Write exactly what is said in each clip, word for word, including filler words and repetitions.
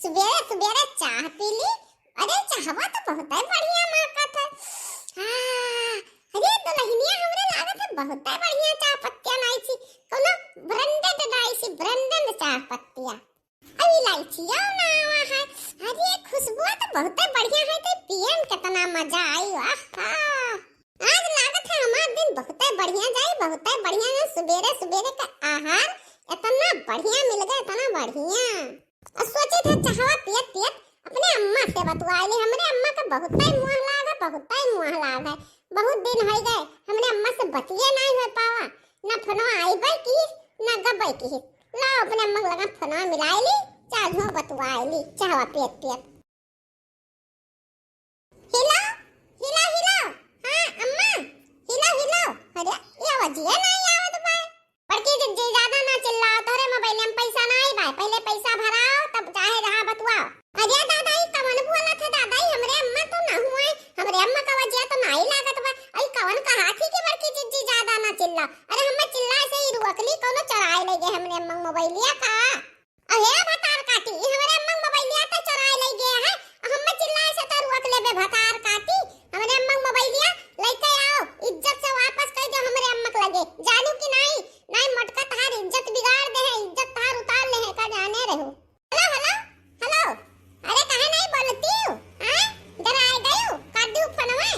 सुबेरे सुबेरे चाह पी ली। अरे, चाहवा तो बहुतै बढ़िया महकत है। हाँ, अरे, दुलहिनिया हमरे लागत है बहुतै बढ़िया चाह पत्तिया लाई छी, कौनो branded लाई छी, branded चाह पत्तिया। अब इलायचिया ना आवा है। अरे, खुशबुआ तो बहुतै बढ़िया है, तो पियन कितना मजा आई। आहा, आज लागत है हमार दिन बहुतै बढ़िया जाई, बहुतै बढ़िया जाई। सुबेरे सुबेरे का आहार इतना बढ़िया मिल गया, इतना बढ़िया। और सोचे थे चाहवा पियत पियत अपने अम्मा से बतुआ ली। हमरे अम्मा का बहुतै मुँह लाग है, बहुतै मुँह लाग है। बहुत दिन हो गए हमरे अम्मा से बतिये नहीं हो पावा, ना फोनवा आइबै की, ना गबै की। लाओ अपने अम्मा के लगा फोनवा मिलाए ली, चाह बतुआ ली, चाहवा पियत पियत। हेलो, हेलो, हेलो। हाँ, अम्मा। हेलो, हेलो। अरे, ये आवाजिया नहीं आवत बा। बड़की जिज्जी, ज्यादा ना चिल्लाओ, तोहरे मोबाइल में पैसा नहीं बा। पहले पैसा भराओ, तब चाहे जहाँ बतुआओ। अरे दादा, ई कवन बोलत है दादा? ई हमरे अम्मा तो ना हुए, हमरे अम्मा का आवाजिया तो नहीं लागत बा। ई कवन कहा थी कि बड़की जिज्जी ज्यादा ना चिल्लाओ? अरे, हमें चिल्लाए से ही रुअकली, कौनो चोराए ले गए हमरे अम्मा के मोबाइलिया का? अहे भतार काटी, ई हमरे अम्मा के मोबाइलिया तो चोराए ले गए है। अब हमें चिल्लाए से तो रुअक लेबे भतार काटी। हमरे अम्मा के मोबाइलिया लेके आओ, इज्जत से वापस कर दो हमरे अम्मा के लगे। जानू कि नहीं? नहीं मोटका तहार इज्जत बिगाड़ दे है, इज्जत तहार उतार ले है का जाने रहो। हेलो, हेलो, हेलो। अरे काहे नहीं बोलती हो? हैं? डराए गए हो? काट दियो फोनवा।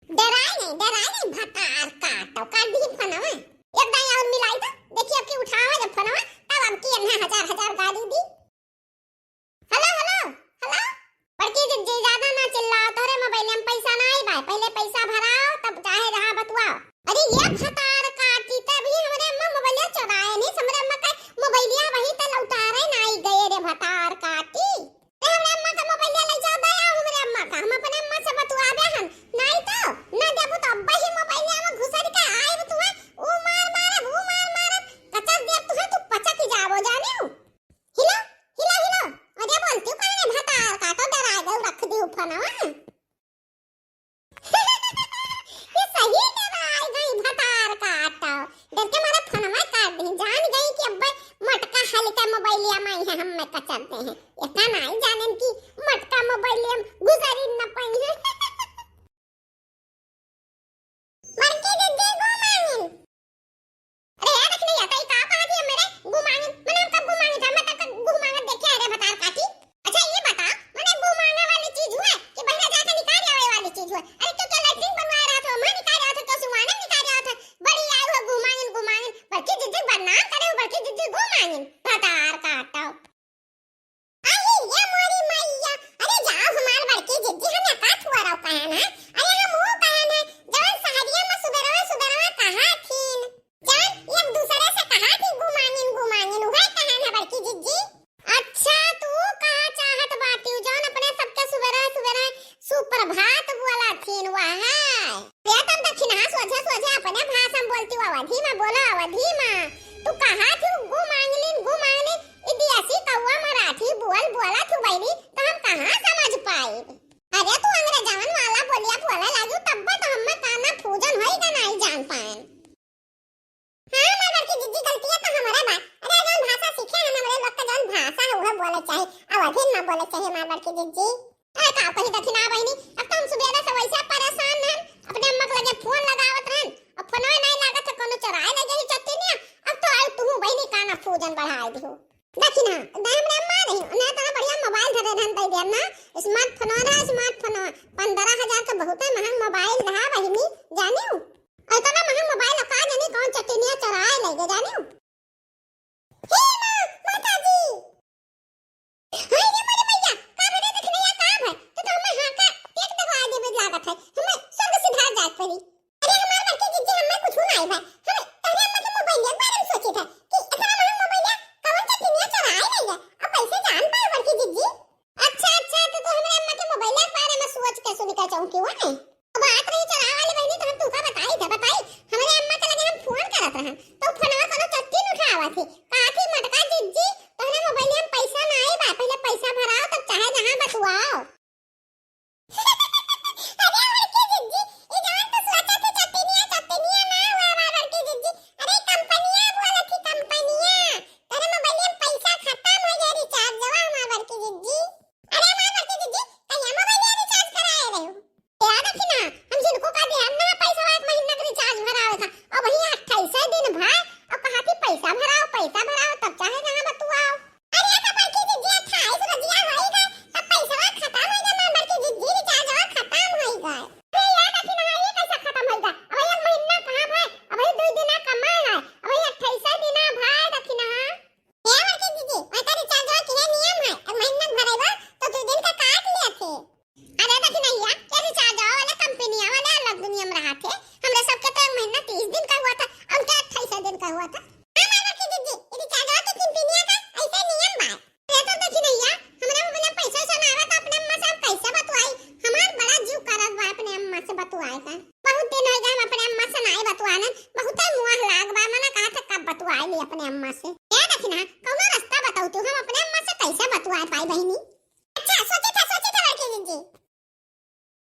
डराए नहीं, डराए नहीं, भतार काटो, काट दी फोनवा। एक दाई और मिलाई तो, देखिए अब की उठावा जब फोनवा, तब अब की अन्ना हजार हजार गाली दी। हेलो, हेलो, हेलो। बड़की जिज्जी, ज्यादा ना चिल्लाओ, तोहरे मोबाइल में पैसा नहीं बा, पहले पैसा भराओ, तब चाहे जहाँ बतुआओ। अरे ये भतार काटी, तब ये हमरे अम्मा मोबाइलिया चोराए नहीं, हमरे अम्मा का मोबाइलिया वही तो लौटारे नहीं गए रे भतार काटी। ते हमरे अम्मा का मोबाइलिया ले जाओ, दे आओ हमरे अम्मा का, हम अपने अम्मा से बतुआबे हन, नहीं तो ना देबू तो अब्बा ही मोबाइलिया में घुसर के आइब तुहे, ऊ मार मारब, ऊ मार मारब, कचर देब तुहे, तू पचक जाबो जाने हो। हिलो, हिलो, हिलो। अरे बोलती हूँ, काहे भतार काटो, डरा गए, रख दी फोनवा। ये सही डरा गई भतार काटो। डर के मारे फोनवा काट दी, जान गई कि अब्बे मोटका हल्का मोबाइलिया में है, हम में कचरते हैं। इतना नहीं जानेन कि मोटका मोबाइलिया में घुसरी न पाई है। बड़की दीदी गो मांगिन। अरे यार, देख नहीं आता, ये का कहा थी मेरे गो मांगिन? मैंने हम कब गो मांगिन था? मैं तक गो मांगत देखे, अरे भतार काटी। अच्छा ये बता, मैंने गो मांगे वाली चीज हुए कि बहरा जाके निकाल आवे वाली चीज हुए? अरे क्यों, क्या लैट्रिन बनवा रहा था, मैं निकाल रहा था, क्यों सिवाने निकाल रहा था? बड़ी आई हो गो मांगिन, गो मांगिन, बड़की जिज्जी बदनाम करे हो, बड़की जिज्जी गो मांगिन, भतार काटो। अरे ये मोरी मैया, अरे जाओ हमार बड़की जिज्जी, हम एका थुआ रहो कहन है। अरे हम वो कहन है, जवन सहरिया में सुबेरवा सुबेरवा कहा थीन, जवन एक दूसरे से कहा थी गुमानिन गुमानिन, उहे कहन है बड़की जिज्जी। अच्छा, तू कहा चाहत बाटी, जवन अपने सबके सुबेरवा सुबेरवा सुप्रभात बोला थीन, वह है। या तब दक्षिणा सोझे सोझे अपने भाषा में बोलती हो, अवधी में बोलो, अवधी में। तू कहा थी गु मांगलिन, गु मांगलिन, ई देसी कौआ मराठी बोल बोला थू बहिनी, तो हम कहाँ समझ पाए? अरे तू अंग्रेजवन वाला बोलिया बोले लागू, तब तो हमें काना फूजन होई का नहीं जान पाए। हाँ, हमार बड़की जिज्जी, गलतिया तो हमारे बा। अरे, जौन भाषा सीखे हैं, हमरे लोग का जौन भाषा है, उहे बोले चाही। अवधिन ना बोले चाही, हमार बड़की जिज्जी। अरे, का कही दखिना बहिनी, अब तो हम सुबेरे से वैसे परेशान रहन, अपने अम्मा के लगे फोन लगावत रहन, अब फोनवे नहीं लागत है, कोनो चोराए ले गई चट्टिनिया। अब तो आई तू बहिनी, काना फूजन बढ़ाए दिहो। दखिना, ना हमरे अम्मा रही, ना इतना बढ़िया मोबाइल धरे रहन, दे दिया ना, स्मार्टफोन रहा, स्मार्टफोन, पन्द्रह हजार का बहुते महंग मोबाइल रहा बहिनी, जानियो। इतना महंग मोबाइल का जानी कौन चटिनिया चोराए ले गए जानियो। हे माँ, माता जी। हाय रे मोरे मैया, का रे दखिनैया, का भय? तू तो हमें हाँ का पेट दबा देबे लागत है। हमें स्वर्ग सिधार जाए पड़ी। अरे हमार बड़की जिज्जी, हमें कुछ ना आई भाई। हम तोहरे अम्मा के मोबाइल के बारे में सोचे थे कि इतना महंग मोबाइल कौन चटिनिया चोराए ले गए? अब कैसे जान पाए बड़की जिज्जी? अच्छा, अच्छा, तो तू हमरे अम्मा के मोबाइल के बारे में सोच के सुन के चौंकी हुआ है? अब बात रही चोराए वाली बहिनी, तो हम तुमका बताई थे, बताई। हमरे कैसे बतुआ पाई बहिनी? अच्छा, सोची था, सोची था बड़की जिज्जी।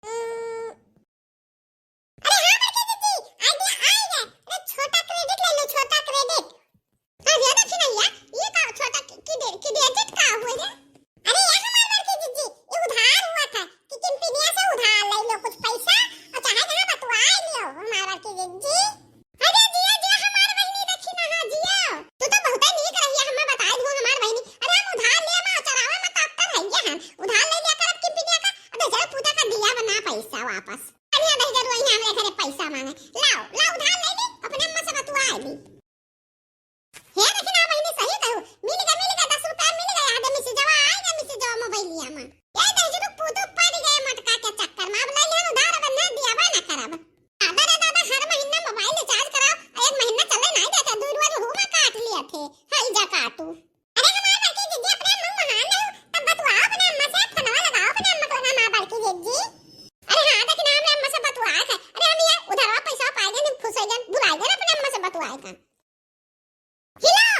हम्म, अरे हाँ बड़की जिज्जी, idea आइ गए। अरे छोटा credit ले लो, छोटा credit। हाँ, ये देखी ना भैया, ये का छोटा कि, कि, credit का हुआ रे? अरे ये हमार बड़की जिज्जी, ये उधार हुआ था कि किनपिनिया से उधार ले लो कुछ पैसा और चाहे जहाँ बतुआ लियो हमार बड़की जिज्जी। अरे जिया, जिया हमार बहिनी, देखी ना, हाँ, जिया। तू तो बहुते नीक रहिया, हमें बताइ दियो हमार बहिनी। अरे हम उधार ले मा चरावे मा ताकतर है ये हम। उधार ले लिया करब किनपिनिया का, अबे जरा पूजा का दिया बना पैसा वापस। अरे दही जरूर आई हमरे घरे पैसा मांगे। लाओ, लाओ उधार ले ले, अपने अम्मा से बतुआ ली। हे देखी ना बहिनी, सही कहू, मिल गए, मिल गए, दस रुपया मिल गए, आगे message-वा आइ गए, message-वा मोबाइलिया मा। ये दही जरूर कूदो पड़ गए मटका के चक्कर मा। अब ले लिया उधार, अब ना दिया, अब ना करब। दादा रे दादा, हर महीना मोबाइल recharge कराओ, एक महीना चले नाहीं देते, दू दू हुआ काट लिया थे, हई जा काटू। अरे हमार बड़की जिज्जी अपने अम्मा महान नहीं, तब बतुआओ अपने अम्मा से, फोनवा लगाओ अपने अम्मा को, हमार बड़की जिज्जी। अरे हाँ, देखी ना, हमरे अम्मा से बतुआ है। अरे हम ये उधारवा पैसा पाइ गए, खुश होइ गए, भुलाइ गए अपने अम्मा से बतुआ है का। हिलो,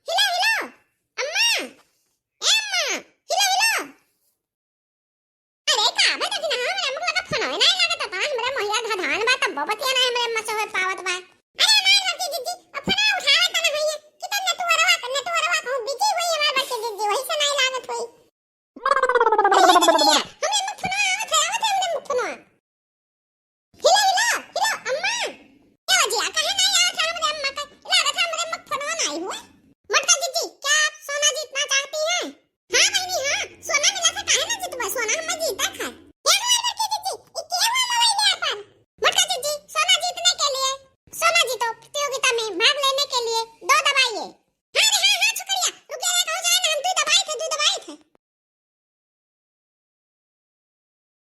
हिलो, हिलो, अम्मा, ए अम्मा, हिलो, हिलो। अरे का बा, देखी ना, हमरे अम्मा का फोन है, नाहीं लागत बा, हमरे मोहिया धधान बा, तब बतिया ना हमरे अम्मा से होइ पावत बा। अरे हमार बड़की जिज्जी, अब फोन उठावे त ना होइए, कि तो नेटवर्कवा, नेटवर्कवा कहूँ busy हुई हमार बड़की जिज्जी, वही से नाहीं लागत हुई। हमरे अम्मा फोन आवत है, आवत है हमरे अम्मा फोन। हिलो, हिलो, हिलो, अम्मा। ए जिया, काहे नाहीं आवत है हमरे अम्मा का? लागत है हमरे अम्मा फोन नाहीं हुए। मोटका जिज्जी, क्या आप सोना जीतना चाहती हैं? हाँ बहिनी, हाँ, सोना मिला था, काहे ना जीतबा? सोना हम जीता खा। ए हमार बड़की जिज्जी, ई के हुआ मोबाइल में अपन? मोटका जिज्जी, सोना जीतने के लिए, सोना जीतो प्रतियोगिता में भाग लेने के लिए दो दबाइए। हाँ रे, हाँ, हाँ, छोकरिया, रुके रे, कहूँ जाए ना, हम दुई दबाई थे, दुई दबाई थे।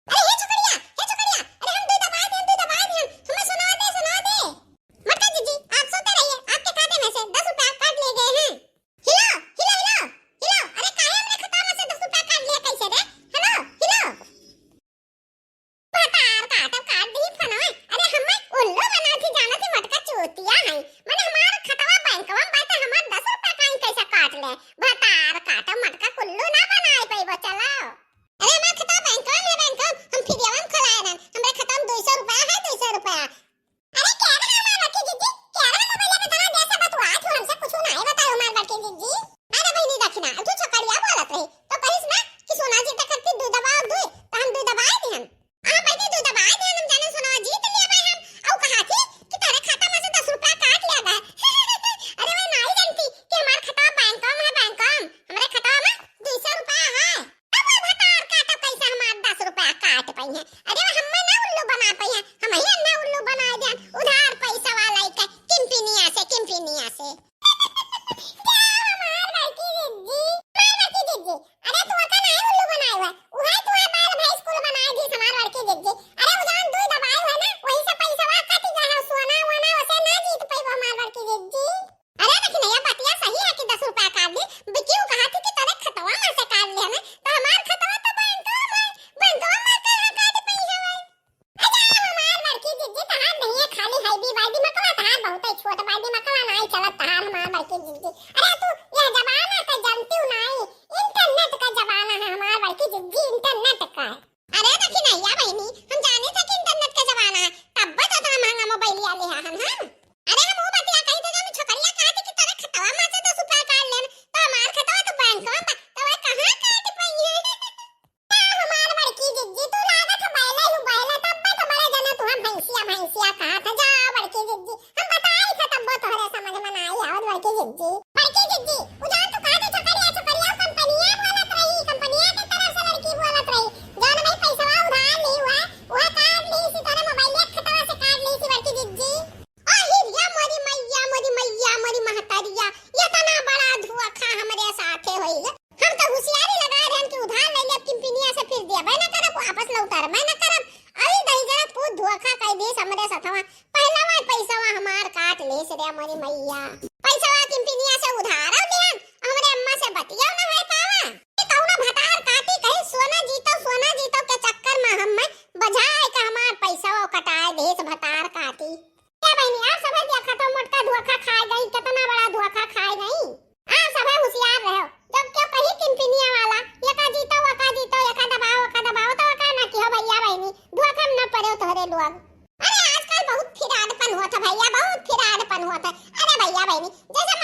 अरे हे छोकरिया, हे छोकरिया, अरे हम दुई दबाई थे, हम दुई दबाई थे, हम, हमें सुना दे, सुना दे। मोटका जिज्जी, आप सोते रहिए, आपके खाते में से दस रुपया काट लिए गए हैं। हिलो, हिलो, हिलो, हिलो, अरे काहे हमरे खाता में से दस रुपया काट लिया कैसे रे? हेलो, हिलो। भतार काटब काट दी फोनवा। अरे हमें उल्लू बना थी जाना थी मोटका चूतिया है। मने हमार खतवा बैंकवा में बाटे, हमार दस रुपया काइन कैसे काट ले? भतार काटब मोटका कुल्लू ना बनाए पैबो चलो। अरे हमार खतवा बैंकवा में, बैंकवा में हम फिरियावन खोलाए रहन। हमरे खतवा में दुई सौ रुपया है, दुई सौ रुपया। अरे क्या रहा हमार बड़की जिज्जी, क्या रहा मोबाइल पे तना जैसे बतुआत हो हमसे कुछ नाहीं बताओ हमार बड़की जिज्जी। अरे बहिनी देखी ना, तू छोकरिया बोलत रही, तो कहिस ना कि सोना जीते खातिर दुई दबाओ दुई, तो हम दुई दबाए दिहन। हाँ बहिनी, दुई दबाए दिहन, हम जाने सोना जीत लिया भाई हम, औ कहा थी कि तेरे खाता में से दस रुपया काट लिया गया। अरे वही नाहीं जानती कि हमार खाता बैंकवा में है, बैंकवा में, हमरे खाता में दुई सौ रुपया है। अब वो भतार काटब कैसे हमार दस रुपया काट पइहें? अरे वो हमें ना उल्लू बना पइहें, हम ही ना उल्लू बना देन। उधार पैसा वाला ही का किनपिनिया से, किनपिनिया से। क्या हमार बड़की जिज्जी, हमार बड़की जिज्जी, अरे तू का नाहीं उल्लू बनाए हुआ, उहे तू बाल भैंस कुल बनाए दी हमार बड़की जिज्जी। अरे उ जान दुई दबाए हुआ ना, वही से पैसा कट गया है, सोना वोना उसे ना जीत पैबो हमार बड़की जिज्जी। अरे लेकिन ये बतिया सही है कि दस रुपया काट दी। बिक्की उ कहा थी कि तोरे खतवा में से काट लिया ना, तो हमार खतवा तो बैंकवा में, बैंकवा में कहाँ काट पई है भाई? अच्छा हमार बड़की जिज्जी तहार नहीं है, खाली है भी बाई दिमकवा तहार बहुत है छोट बाई दिमकवा नाहीं चलत तहार हमार बड़की जिज्जी। अरे तू यह जमाना का जानती हूँ नाहीं, internet का जमाना है हमार बड़की जिज्जी, internet का। अरे देखी नैया बहिनी, हम जानी था कि internet का जमाना है, तब तो इतना महंगा मोबाइल लिया लिहा हम, हाँ? अरे हम वो बतिया कही थे, जब छोकरिया कहा थी कि तोरे खतवा में से दस रुपया काट लेन, तो हमार खतवा तो बैंक में बा, तो वह कहाँ काट पई है? का हमार बड़की जिज्जी, तू लागत है बैले हूँ बैले, तब तो बड़े जने तुहा भैंसिया भैंसिया कहा था, जा बड़की जिज्जी, हम बताई था तब तोहरे समझ में ना आई आवत बड़की जिज्जी। बड़की जिज्जी, उ जान तू कहा थी छोकरिया, छोकरिया कंपनिया बोलत रही, कंपनिया के तरफ से लड़की बोलत रही, जौन भाई पैसवा उधार ली हुआ, भैया बहुत फिर आड़पन होत है। अरे भैया बहिनी, जैसे